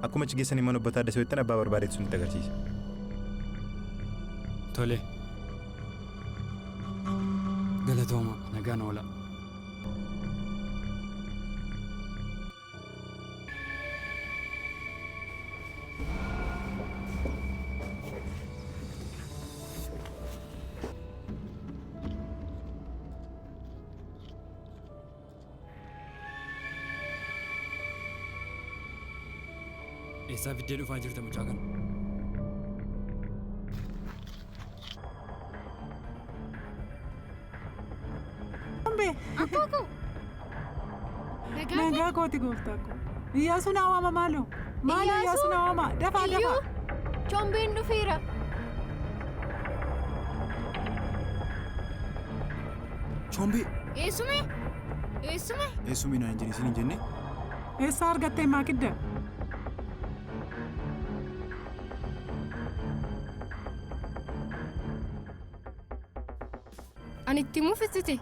Akkuma achi geessanii mana obbo Taaddasee wajjin abbaa barbaadeetu isinitti agarsiisa. Tole. Galatooma, nagaan oola. Eessaa fiddee dhufaa jirta mucaa kana? Chombee. Akkoo koo. Nagaa Nagaa kooti gooftaa koo. Iyyaasuu naa waama maaloo. Maaloo Iyyaasuu naa waama. Dafaa Iyyuu. dafaa. Chombeen dhufeera. Chombee. Eessume? Eessume? Eessumii naan hin jedhin siin hin jenne. Eessaa argattee maakidda? Ani itti himuuf ittite.